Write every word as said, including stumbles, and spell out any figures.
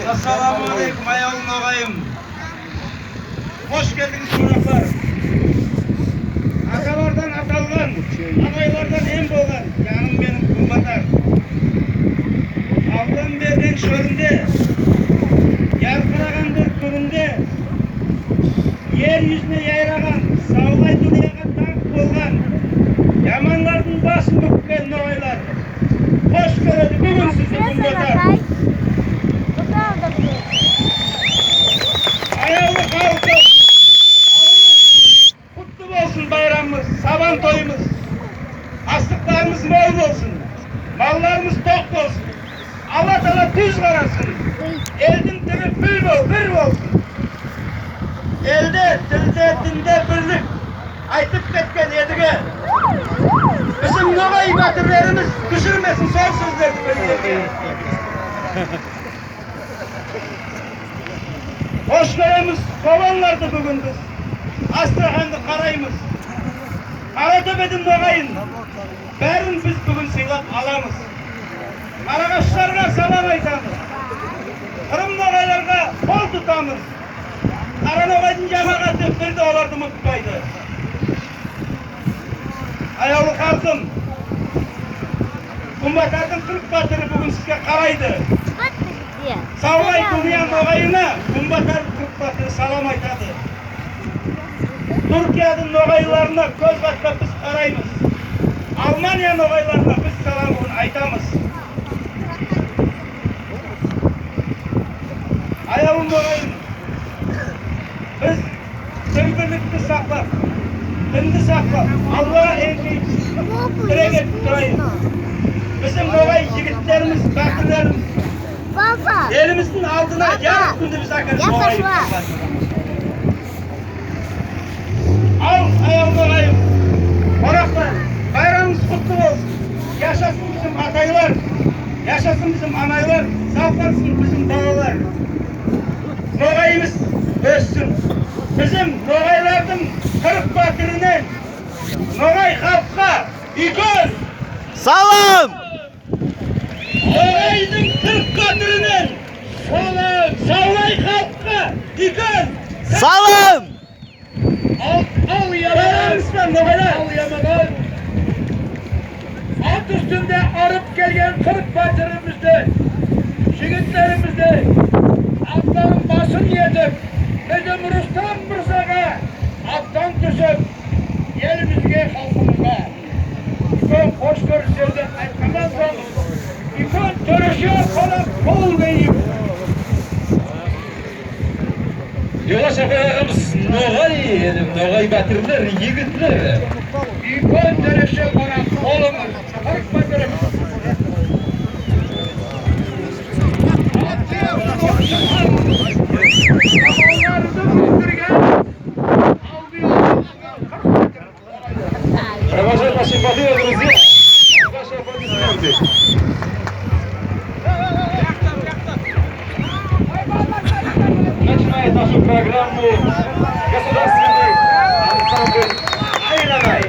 Ассаламу алейкум, аявлы ногайым. Хош келдинъиз, конаклар. Аталардан аталган, анайлардан эм болган яным меним Куьнбатар. Алдан берген шоьлинде, яркыраган бир куьнинде ер юзине яйраган, савлай дуныяга данък болган, яманлардынъ басын буьккен ногайлар. Хош коьреди буьгуьн сизди Куьнбатар. Аявлы халкым, кутлы болсын байрамымыз, сабан тойымыз. Астыкларымыз мол болсын, малларымыз ток болсын. Алла Таала туьз карасын. Элдинъ тили бир бол-, бир болсын. Элде, тилде, динде бирлик айтып кеткен Эдиге. Бизим ногай баьтирлеримиз туьсирмесин сол соьзлерди бир ерге. Хош коьремиз, кобанларды буьгуьн биз. Астраханьды караймыз. Каратоьбединъ ногайын баьрин биз буьгуьн сыйлап аламыз. Карагашларга салам айтамыз. Кырым ногайларга кол тутамыз. Караногайдынъ ямагаты бир де оларды умытпайды. Аявлы халкым, Куьнбатардынъ кырк баьтири буьгуьн сизге карайды. Савлай дуныя ногайына Куьнбатардынъ кырк баьтири салам айтады. Туьркиядынъ ногайларына коьз катлап биз караймыз. Алмания ногайларына биз саламын айтамыз. Аявлы ногайым, биз тил-бирликти саклап, динди саклап, Аллага энъ тийип, тилек этип турайык. Бизим ногай йигитлеримиз, баьтирлеримиз элимиздинъ алдына ярык куьнди биз аькелип болайык. Ал, аявлы ногайым, конаклар, байрамынъыз кутлы болсын. Яшасын бизим атайлар, яшасын бизим анайлар, сав болсын бизим балалар. Ногайымыз оьссин. Бизим ногайлардынъ кырк баьтириннен ногай халкка уьйкен салам! Ногайдынъ кырк баьтириннен салам! Савлай халкка уьйкен салам! Ал, ал, ямаган, ал, ямаган. Ат уьстинде арып келген кырк баьтиримизди, йигитлеримизди, атларын басын этип, бизим Рустам мырзага аттан туьсип, элимизге, халкымызга уьйкен хош коьристерди айтканнан сонъ, уьйкен тоьреши кол, кол ийип, Йолдас Шапай агамыз ногай, энди ногай баьтирлер, йигитлер. Уьйкен тоьреши кол, колынъыз, кырк баьтиримиз. Провожать наших батыров, друзья. Ваши аплодисменты. Начинает нашу программу государственный ансамбль «Айланай».